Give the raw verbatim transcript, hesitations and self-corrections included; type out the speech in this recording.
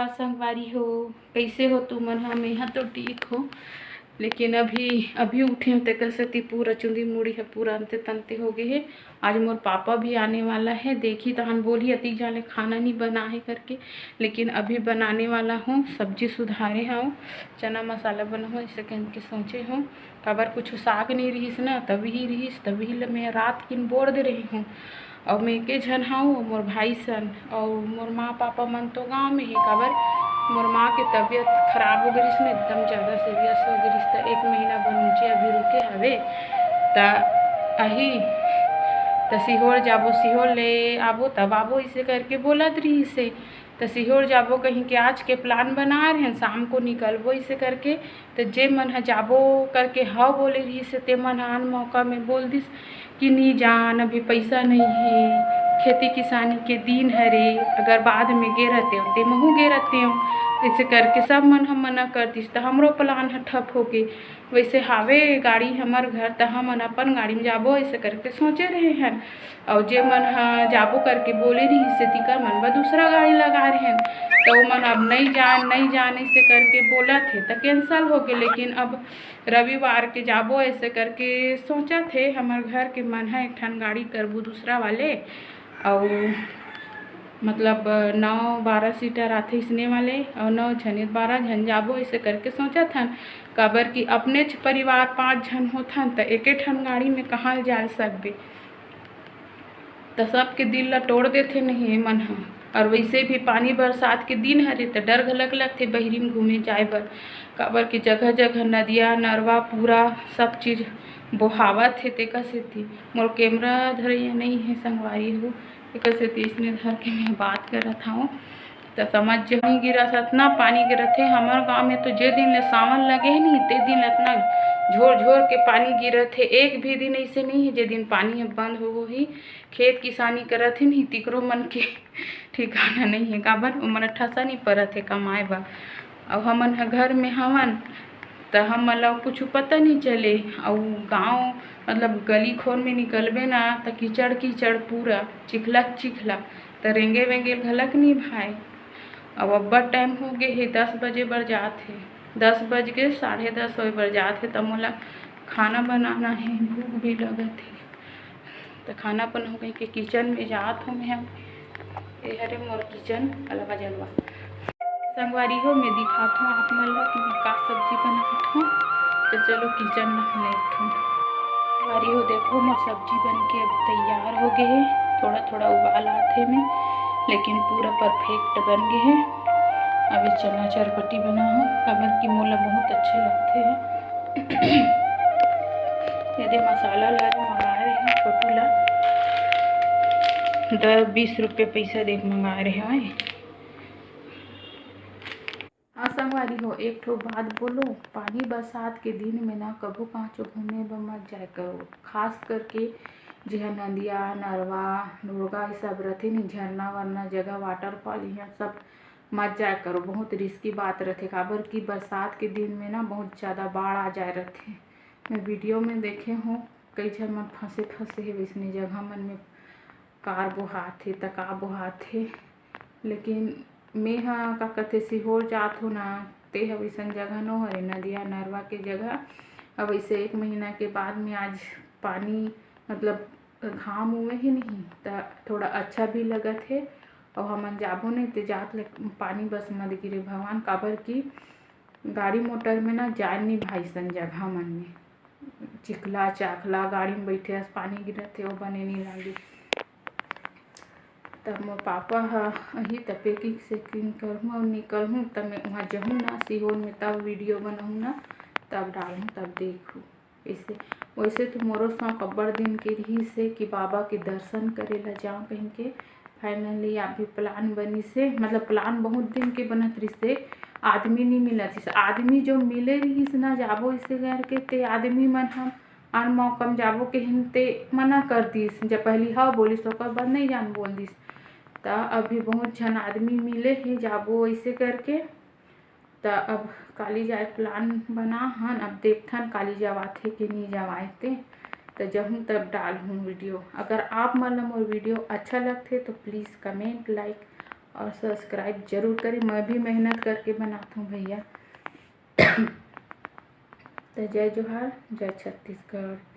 संगवारी हो, कइसे हो तुमन ह? मेंहा तो ठीक हो, लेकिन अभी, अभी उठे हो, तेकर सेती पूरा चुंदी मुड़ी ह पूरा अंते तंते हो गे हे। आज मोर पापा भी आने वाला है, देखी तहन बोली अतिक जाने खाना नहीं बना है करके, लेकिन अभी बनाने वाला हूँ। सब्जी सुधारे हूँ, चना मसाला बनाऊँ, ऐसे कह के सोचे हूँ। काबर कुछ साग नहीं रहिस ना, तभी रहिस, तभी ल मैं रात किन बोर दे रही हूँ। अउ मैं एके झन हूँ, मोर भाई सन, अउ मोर माँ पापा मन तो गाँव में हे। काबर मोर माँ के तबीयत खराब हो गई ना, एकदम ज़्यादा सीरियस हो गई, त एक महीना भर नीचे अभी रुके हवे। त अही, त सीहोर जाबो, सीहोर ले आबो, तब आबो, इसे करके बोलत रहिस हे। त सीहोर जाबो कहीं के आज के प्लान बना रहे हैं, शाम को निकलबो इसे करके। त जे मन ह जाबो करके हव बोले रहिस हे, ते मन ह आन मौका में बोल दिस कि नी जान, अभी पैसा नहीं है, खेती किसानी के दिन हरे, अगर बाद में गे रहते हो, ते महू गे रहते हो। ऐसे करके सब मन ह मना कर दिस, त हमरो प्लान ह ठप हो गे। वैसे हावे गाड़ी हमर घर, त हमन अपन गाड़ी में जाबो, ऐसे करके सोचे रहे हन। अउ जे मन ह जाबो करके बोले रहिस हे, तिकर मन बर दूसरा गाड़ी लगा रहे हन। त ओमन अब नहीं जान, नहीं जान, ऐसे करके बोलत हे, त कैंसल हो गे। लेकिन अब रविवार के जाबो, ऐसे करके सोचत हे। हमर घर के मन ह एक ठन गाड़ी करबो दूसरा वाले, अउ मतलब नौ बारह सीटर आथे इसने वाले, अउ नौ झन, बारह झन जाबो, ऐसे करके सोचत हन। काबर कि अपनेच परिवार पाँच झन होथन, त एके ठन गाड़ी में कहाँ जा सकबे? त सबके दिल ला तोड़ देथे नहीं ए मन ह। और वैसे भी पानी बरसात के दिन हरे, त डर घलक लगथे बहिरी में घूमे जाए बर, काबर कि जगह जगह नदिया नरवा पूरा सब चीज बोहावत हे। तेकर सेती मोर कैमरा धरैया नहीं है संगवारी हो, तेकर सेती इसने धर के मैं बात करत हूँ। त समझ जे पानी गिरत हे, अतना पानी गिरत हे। हमर गाँव में तो जे दिन ले सावन लगे हे नहीं, ते दिन अतना झोर झोर के पानी गिरत हे। एक भी दिन ऐसे नहीं है जे दिन पानी अब बंद हो होही। खेत किसानी करत हे नहीं, तिकरो मन के ठिकाना नहीं है, काबर ओमन ठसा नहीं परत हे कमाए बर। अउ हमन ह घर में हवन, त हमन ला कुछु पता नहीं चले। अउ गाँव मतलब गली खोर में निकलबे ना, त कीचड़ कीचड़ पूरा, चिखला चिखला, त रेंगे वेंगे घलक नहीं भाए। अब अब्बड़ टाइम हो गे हे, दस बजे बर जात हे, दस बज के साढ़े दस होए बर जात हे, त मोला खाना बनाना हे, भूख भी लगत हे। त खाना बनाहूँ कहिके किचन में जात हूँ मैं। ए हरे मोर किचन, अलवा जलवा। संगवारी हो, मैं दिखात हूँ आप मन ला कि मैं का सब्जी बनात हूँ। त चलो किचन ला हम देखथन। संगवारी हो, देखो मोर सब्जी बन के अब तैयार हो गे हे। थोड़ा थोड़ा उबाल आत हे में, लेकिन पूरा परफेक्ट बन गे हे। अब ये चना चरपटी बनाहूँ, काबर कि मोला बहुत अच्छा लगथे। एदे मसाला ला मंगाए रहे हैं, फोटो ला दस बीस रुपये पैसा दे के मंगाए रहे हैं। हाँ संगवारी हो, एक ठो बात बोलो, पानी बरसात के दिन में ना कभू कांचो घूमे बर मत जाए करो, खास करके जिहाँ नदिया, नरवा, ढोड़गा ये सब रथे नहीं, झरना वरना जगह, वाटरफॉल, यहाँ सब मत जाए करो, बहुत रिस्की बात रथे। काबर कि बरसात के दिन में ना बहुत ज़्यादा बाढ़ आ जाए रथे। मैं वीडियो में देखे हूँ, कई झन मन फंसे फंसे हे वैसने जगह मन में, कार बोहात हे त का बोहात हे। लेकिन मैं ह का कथे, सीहोर जात हो ना, ते ह वैसन जगह नो हरे, नदिया नरवा के जगह। अब ऐसे एक महीना के बाद में आज पानी, मतलब घाम उए हे नहीं, त थोड़ा अच्छा भी लगत हे। अउ हमन जाबो नहीं, ते जात ले पानी बस मत गिरे भगवान, काबर कि गाड़ी मोटर में ना जाए नहीं भाई सन जगह मन में, चिखला चाखला, गाड़ी में बैठे अस पानी गिरत हे, वो बने नहीं लागे। तब मोर पापा ह अही त packing sacking करहूँ अउ निकलहूँ, तब मैं वहाँ जहूँ ना सीहोर में, तब वीडियो बनाहूँ ना, तब डालहूँ, तब देखहूँ। ऐसे वैसे तो मोरो शौक अब्बड़ दिन के रहिस हे कि बाबा के दर्शन करे ला जाऊँ कहिके। फाइनली आप भी प्लान बनिस हे, मतलब प्लान बहुत दिन के बनत रहिस हे, आदमी नहीं मिलत रहिस। आदमी जो मिले रहिस ना, जाबो इसे करके, ते आदमी मन हम आन मौका में जाबो कहिन ते मना कर दिस। जब पहली हाँ बोलिस, ओकर बाद नहीं जान बोल दिस। त अभी बहुत झन आदमी मिले हे, जाबो ऐसे करके। त अब काली जाए प्लान बना हन, अब देखथन काली जवाथे कि नहीं जवाए ते। त जहूँ तब डालहूँ वीडियो। अगर आप मन ला मोर वीडियो अच्छा लगथे तो प्लीज कमेंट, लाइक और subscribe जरूर करें। मैं भी मेहनत करके बनात हूँ भैया। तो जय जोहार, जय छत्तीसगढ़।